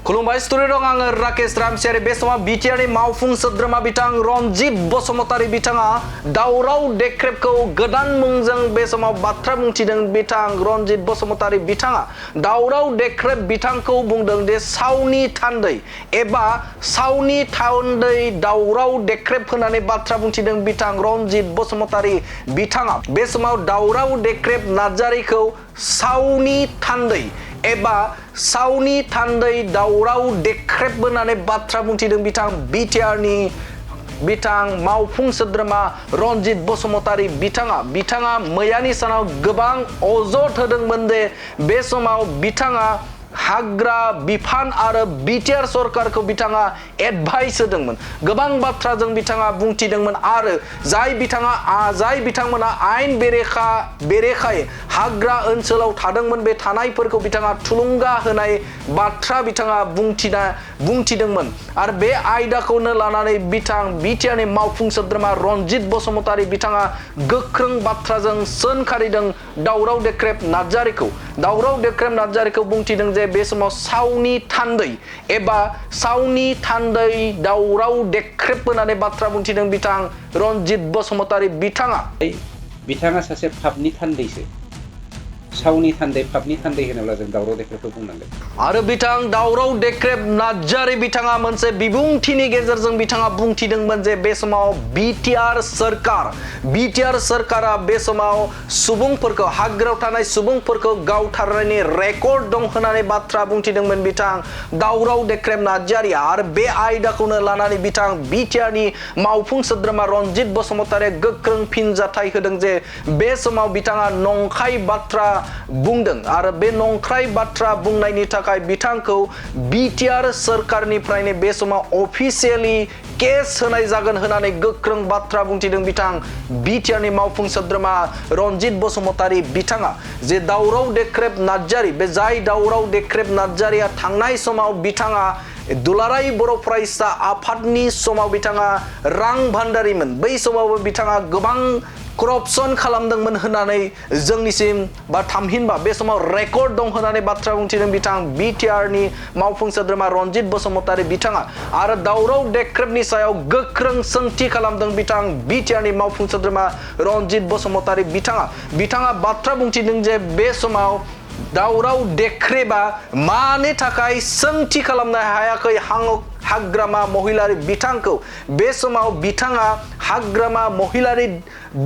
खुलुमबाय स्टुडिअ दं आङो राकेश रामसियारि बे समाव बिटिआरनि मावफुं सोद्रोमा बिथां रनजित बसुमतारी बिथाङा दावराव डेक्रेबखौ गोदान मुंजों बे समाव बाथ्रा बुंथिदों बिथां रनजित बसुमतारी बिथाङा दावराव डेक्रेब बिथांखौ बुंदों दे सावनि थान्दै एबा सावनि थान्दै दावराव डेक्रेब होनानै बाथ्रा बुंथिदों बिथां रनजित बसुमतारी बिथाङा बे समाव दावराव डेक्रेब नार्जारिखौ सावनि थान्दै एबा सावनि थान्दै दावराव डेक्रेब होननानै बाथ्रा बुंथिदों बिथां बिटिआरनि बिथां मावफुं सोद्रोमा रनजित बसुमतारी बिथाङा मैयानि सानाव गोबां अजद होदोंमोन दे बे समाव बिथाङा हाग्रा बिफान आरो बिटिआर सरकारखौ बिथाङा एडभाइस होदोंमोन गोबां बाथ्राजों बिथाङा बुंथिदोंमोन आरो जाय बिथांमोना आयेन बेरेखायै हाग्रा ओनसोलाव थादोंमोन बे थानायफोरखौ बिथाङा थुलुंगा होनाय बाथ्रा बिथाङा बुंथिदोंमोन आरो बे आयदाखौनो लानानै बिथां बिटिआरनि मावफुं सोद्रोमा रनजित बसुमतारी बिथाङा गोख्रों बाथ्राजों सोंखारिदों दावराव डेक्रेब नार्जारिखौ बुंथिदों जे बे समाव सावनि थान्दै एबा सावनि थान्दै दावराव डेक्रेब होननानै बाथ्रा बुंथिदों बिथां रनजित बसुमतारी बिथाङा सासे पापनि थान्दैसो सावनि थान्दै पापनि थान्दै होनोब्ला जों दावराव डेक्रेबखौ बुंनांगोन आरो बिथां दावराव डेक्रेब नार्जारि बिथाङा मोनसे बिबुंथिनि गेजेरजों बिथाङा बुंथिदोंमोन जे बे समाव बिटिआर सरकारा बे समाव सुबुंफोरखौ हाग्रायाव थानाय सुबुंफोरखौ गावथारनायनि रेकर्ड दं होननानै बाथ्रा बुंथिदोंमोन बिथां दावराव डेक्रेब नार्जारिया आरो बे आयदाखौनो लानानै बिथां बिटिआरनि मावफुं सोद्रोमा रनजित बसुमतारीया गोख्रों फिनजाथाय होदों जे बे समाव बिथाङा नंखाय बाथ्रा बुंदों आरो बे नंखाय बाथ्रा बुंनायनि थाखाय बिथांखौ बिटिआर सरकारनिफ्रायनो बे समाव अफिसियेलि केस होनाय जागोन होननानै गोख्रों बाथ्रा बुंथिदों बिथां बिटिआरनि मावफुं सोद्रोमा रनजित बसुमतारी बिथाङा जे दावराव डेक्रेब नार्जारि बे जाय दावराव डेक्रेब नार्जारिया थांनाय समाव बिथाङा दुलाराय बर' फरायसा आफादनि समाव बिथाङा रां भान्दारिमोन बै समावबो बिथाङा गोबां करपसन खालामदोंमोन होननानै जोंनिसिम बा थामहिनबा बे समाव रेकर्ड दं होननानै बाथ्रा बुंथिदों बिथां बिटिआरनि मावफुं सोद्रोमा रनजित बसुमतारी बिथाङा आरो दावराव डेक्रेबनि सायाव गोख्रों सोंथि खालामदों बिथां बिटिआरनि मावफुं सोद्रोमा रनजित बसुमतारी बिथाङा बाथ्रा बुंथिदों जे बे समाव दावराव डेक्रेबा मानि थाखाय सोंथि खालामनो हायाखै हाग्रामा महिलारि बिथांखौ बे समाव बिथाङा हाग्रामा महिलारि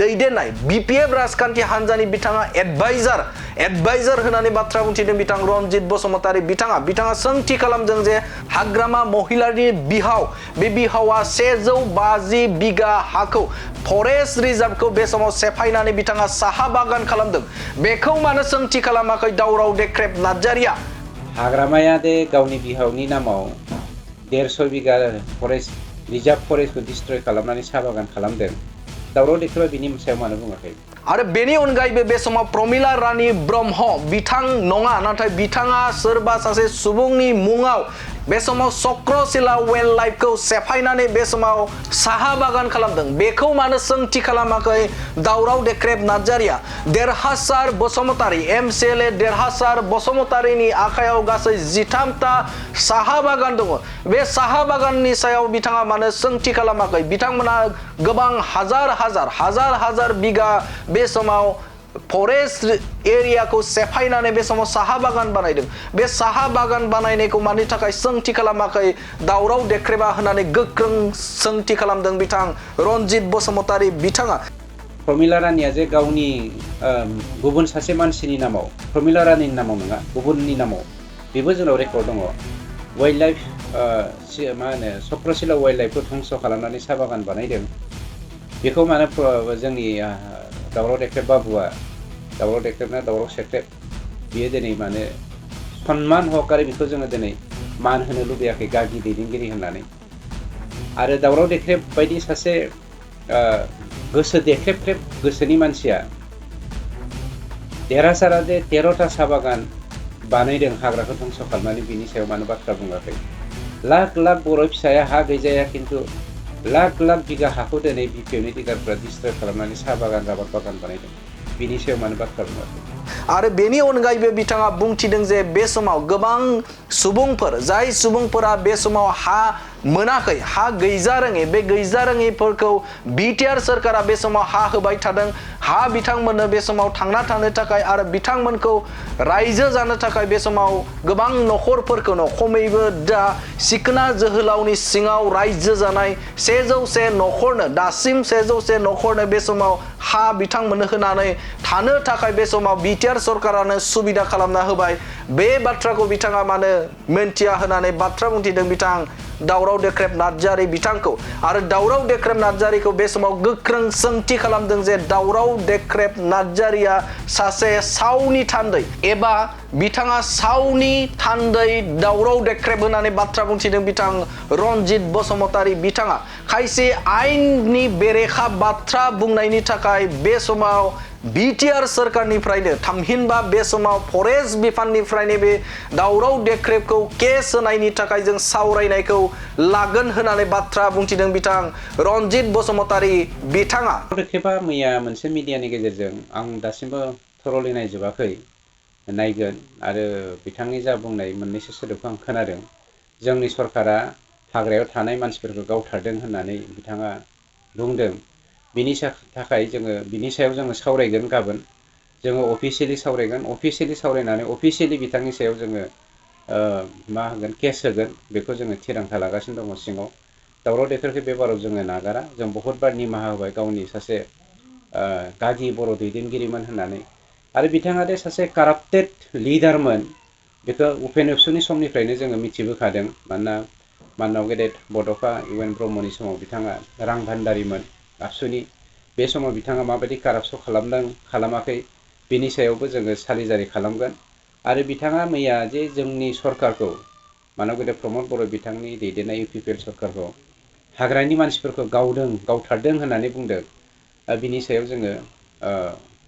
दैदेननाय बिपिएफ राजखान्थि हान्जानि बिथाङा एडभाइजार होननानै बाथ्रा बुंथिदों बिथां रनजित बसुमतारी बिथाङा सोंथि खालामदों जे हाग्रामा महिलारि बे बिहावा 150 बिगा हाखौ फरेस्ट रिजार्भखौ बे समाव सेफायनानै बिथाङा साहा बागान खालामदों बेखौ मानो सोंथि खालामाखै दावराव डेक्रेब नार्जारिया हाग्रामाया दे गावनि बिहावनि नामाव 150 बिगा फरेस्ट रिजार्भ फरेस्टखौ डिस्ट्रय खालामनानै साहा बागान खालामदों दावराव डेक्रेबा बिनि सायाव मानो बुङाखै आरो बेनि अनगायैबो बे समाव प्रमिला रानी ब्रह्म बिथां नङा नाथाय बिथाङा सोरबा सासे सुबुंनि मुङाव बे समाव चक्रशिला वाइल्ड लाइफखौ सेफायनानै बे समाव साहा बागान खालामदों बेखौ मानो सोंथि खालामाखै दावराव डेक्रेब नार्जारिया देरहासार बसुमतारी एमसिएलए देरहासार बसुमतारीनि आखायाव गासै 13टा साहा बागान दङ बे साहा बागाननि सायाव बिथाङा मानो सोंथि खालामाखै बिथांमोना गोबां हाजार बिगा बे समाव फरेस्ट एरियाखौ सेफायनानै बे समाव साहा बागान बानायदों बे साहा बागान बानायनायखौ मानि थाखाय सोंथि खालामाखै दावराव डेक्रेबा होननानै गोख्रों सोंथि खालामदों बिथां रनजित बसुमतारी बिथाङा प्रमिला रानीया जे गावनि गुबुन सासे मानसिनि नामाव प्रमिला रानीनि नामाव नङा गुबुननि नामाव बेबो जोंनाव रेकर्ड दङ वाइल्ड लाइफ मा होनो चक्रशिला वाइल्ड लाइफखौ धंस खालामनानै साहा बागान बानायदों बेखौ मानो जोंनि दावराव डेक्रेब बाबुआ दावराव डेक्रेबना दावराव सेक्रेब बियो दिनै माने सन्मान हकारि बेखौ जोङो दिनै मान होनो लुबैयाखै गागि दैदेनगिरि होननानै आरो दावराव डेक्रेब बायदि सासे गोसो देख्रेबख्रेब गोसोनि मानसिया देरहासारा जे 13टा साहा बागान बानायदों हाग्राखौ धंस खालामनानै बिनि सायाव मानो बाथ्रा बुङाखै लाख बर' फिसाया हा गैजाया खिन्थु लाख बिगा हाखौ दिनै बिपिएफनि लिडारफ्रा डिस्ट्रय खालामनानै साहा बागान राबार बागान बानायदों बिनि सायाव मानो बाथ्रा बुङाखै आरो बेनि अनगायैबो बिथाङा बुंथिदों जे बे समाव गोबां सुबुंफोर जाय सुबुंफोरा बे समाव हा मोनाखै हा गैजारोङै बे गैजारोङैफोरखौ बिटिआर सरकारा बे समाव हा होबाय थादों हा बिथांमोननो बे समाव थांना थानो थाखाय आरो बिथांमोनखौ रायजो जानो थाखाय बे समाव गोबां नखरफोरखौनो खमैबो दा सिखोना जोहोलावनि सिङाव रायजो जानाय 101 नखरनो दासिम 101 नखरनो बे समाव हा बिथांमोननो होनानै थानो थाखाय बे समाव बिटिआर सरकारानो सुबिदा खालामना होबाय बे बाथ्राखौ बिथाङा मानो मोनथिया होनानै बाथ्रा बुंथिदों बिथां दावराव देख्रेब नार्जारी बिथांखौ आरो दावराव देख्रेब नार्जारीखौ बे समाव गोख्रों सोंथि खालामदों जे दावराव देख्रेब नार्जारीया सासे सावनि थान्दै एबा बिथाङा सावनि थान्दै दावराव देख्रेब होनानै बाथ्रा बुंथिदों बिथां रनजित बसुमतारी बिथाङा खायसे आयेननि बेरेखा बाथ्रा बुंनायनि थाखाय बे समाव बिटिआर सरकारनिफ्रायनो थामहिनबा बे समाव फरेस्ट बिफाननिफ्रायनो बे दावराव देख्रेबखौ केस होनायनि थाखाय जों सावरायनायखौ लागोन होनानै बाथ्रा बुंथिदों बिथां रनजित बसुमतारी बिथाङा देख्रेबा मैया मोनसे मिडियानि गेजेरजों आं दासिमबो थरलि नायजोबाखै नायगोन आरो बिथांनि जा बुंनाय मोननैसो सोदोबखौ आं खोनादों जोंनि सरकारा हाग्रायाव थानाय मानसिफोरखौ गावथारदों होननानै बिथाङा बुंदों बिनि थाखाय जोङो बिनि सायाव जोङो सावरायगोन गाबोन जोङो अफिसियेलि सावरायगोन अफिसियेलि सावरायनानै अफिसियेलि बिथांनि सायाव जोङो मा होगोन केस होगोन बेखौ जोङो थिरांथा लागासिनो दङ सिङाव दावराव देख्रेबखौ बे बाराव जोङो नागारा जों बहुद बार निमाहा होबाय गावनि सासे गागि बर' दैदेनगिरिमोन होननानै आरो बिथाङा दे सासे काराप्टेड लिडारमोन बेखौ उपेन एबसुनि समनिफ्रायनो जोङो मिथिबोखादों मानोना माननाव गेदेर बड'फा इउ एन ब्रह्मनि समाव बिथाङा रां भान्दारिमोन आबसुनि बे समाव बिथाङा माबायदि कारापसन खालामदों खालामाखै बिनि सायावबो जोङो सालिजारि खालामगोन आरो बिथाङा मैया जे जोंनि सरकारखौ मानव गेदेर प्रमद बर' बिथांनि दैदेननाय इउ पि पि एल सरकारखौ हाग्रानि मानसिफोरखौ गावथारदों होननानै बुंदों बिनि सायाव जोङो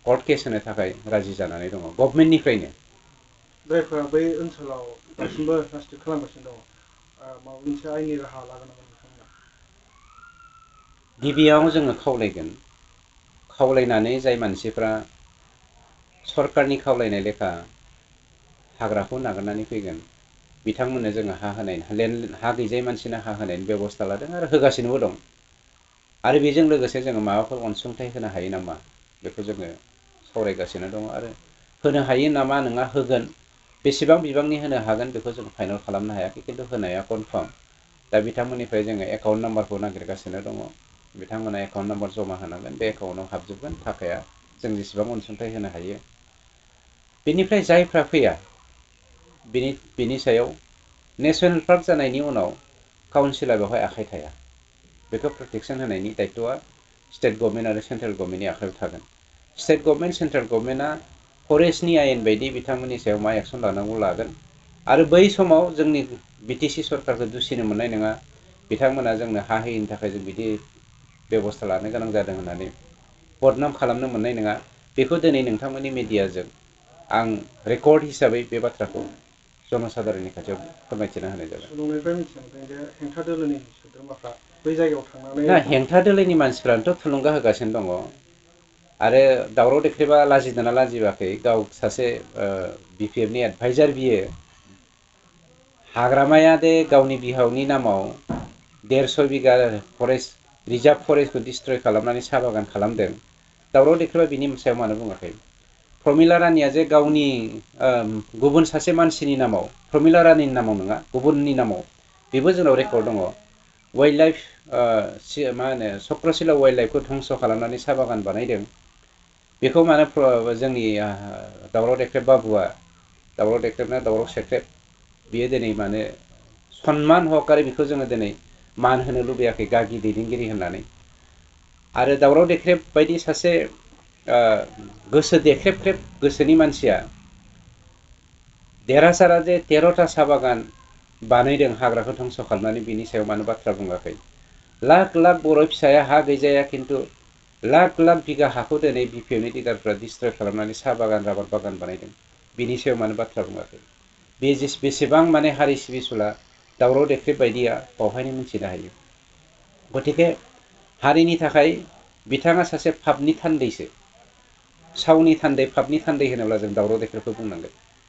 कर्ट केस होनो थाखाय राजि जानानै दङ गभर्नमेन्टनिफ्रायनो जायफोरा बै ओनसोलाव दासिमबो राजत्व खालामगासिनो दङ माबा मोनसे आयेननि राहा लागोन नामा नोंथांमोना गिबियाव जोङो खावलायनानै जाय मानसिफ्रा सरकारनि खावलायनाय लेखा हाग्राखौ नागारनानै फैगोन बिथांमोननो जोङो हा होनाय हा गैजायै मानसिनो हा होनायनि बेब'स्था लादों आरो होगासिनोबो दं आरो बेजों लोगोसे जोङो माबाफोर अनसुंथाइ होनो हायो नामा बेखौ जोङो सावरायगासिनो दङ आरो होनो हायो नामा नङा होगोन बेसेबां बिबांनि होनो हागोन बेखौ जों फाइनाल खालामनो हायाखै खिन्थु होनाया कनफार्म दा बिथांमोननिफ्राय जोङो एकाउन्ट नाम्बारखौ नागिरगासिनो दङ बिथांमोना एकाउन्ट नाम्बार जमा होनांगोन बे एकाउन्टाव हाबजोबगोन थाखाया जों जेसेबां अनसुंथाइ होनो हायो बेनिफ्राय जायफ्रा फैया बिनि सायाव नेसनेल पार्क जानायनि उनाव काउन्सिला बेवहाय आखाइ थाया बेखौ प्रटेकसन होनायनि दायथ'आ स्टेट गभर्नमेन्ट आरो सेन्ट्रेल गभर्नमेन्टनि आखायाव थागोन स्टेट गभर्नमेन्ट सेन्ट्रेल गभर्नमेन्टआ फरेस्टनि आयेन बायदि बिथांमोननि सायाव मा एक्सन लानांगौ लागोन आरो बै समाव जोंनि बिटिसि सरकारखौ दुसिनो मोननाय नङा बिथांमोना जोंनो हा होयैनि थाखाय जों बिदि बेब'स्था लानो गोनां जादों होननानै बदनाम खालामनो मोननाय नङा बेखौ दिनै नोंथांमोननि मिडियाजों आं रेकर्ड हिसाबै बे बाथ्राखौ जनसाधारननि खाथियाव फोरमायथिना होनाय जाबाय सुलुंनिफ्राय मिथिनो मोनदों जे हेंथा दोलोनि सोद्रोमाफ्रा बै जायगायाव थांनानै हेंथा दोलोनि मानसिफ्रानोथ' थुलुंगा होगासिनो दङ आरो दावराव देख्रेबा लाजिदोंना लाजिबाखै गाव सासे BPFनि एडभाइजार बियो हाग्रामाया दे गावनि बिहावनि नामाव 150 बिगा फरेस्ट रिजार्भ फरेस्टखौ डिस्ट्रय खालामनानै साहा बागान खालामदों दावराव देख्रेबा बिनि सायाव मानो बुङाखै प्रमिला रानिया जे गावनि गुबुन सासे मानसिनि नामाव प्रमिला रानिनि नामाव नङा गुबुननि नामाव बेबो जोंनाव रेकर्ड दङ वाइल्ड लाइफ मा होनो चक्रशिला वाइल्ड लाइफखौ धंस' खालामनानै साहा बागान बानायदों बेखौ मानो जोंनि दावराव देख्रेब बाबुआ दावराव देख्रेबना दावराव सेख्रेब बियो दिनै मानो सनमान हकारै बेखौ जोङो दिनै मान होनो लुबैयाखै गागि दैदेनगिरि होननानै आरो दावराव देख्रेब बायदि सासे गोसो देख्रेबख्रेब गोसोनि मानसिया देरहासारा जे 13टा साहा बागान बानायदों हाग्राखौ धंस' खालामनानै बिनि सायाव मानो बाथ्रा बुङाखै लाख लाख बर' फिसाया हा गैजाया खिन्थु लाख लाख बिगा हाखौ दिनै BPFनि लिडारफ्रा डिस्ट्रय खालामनानै साहा बागान राबार बागान बानायदों बिनि सायाव मानो बाथ्रा बुङाखै बे बेसेबां माने हारि सिबिसुला दावराव देख्रेब बायदिया बावहायनो मिथिनो हायो गतिके हारिनि थाखाय बिथाङा सासे पापनि थान्दैसो सावनि थान्दै पापनि थान्दै होनोब्ला जों दावराव देख्रेबखौ बुंनांगोन।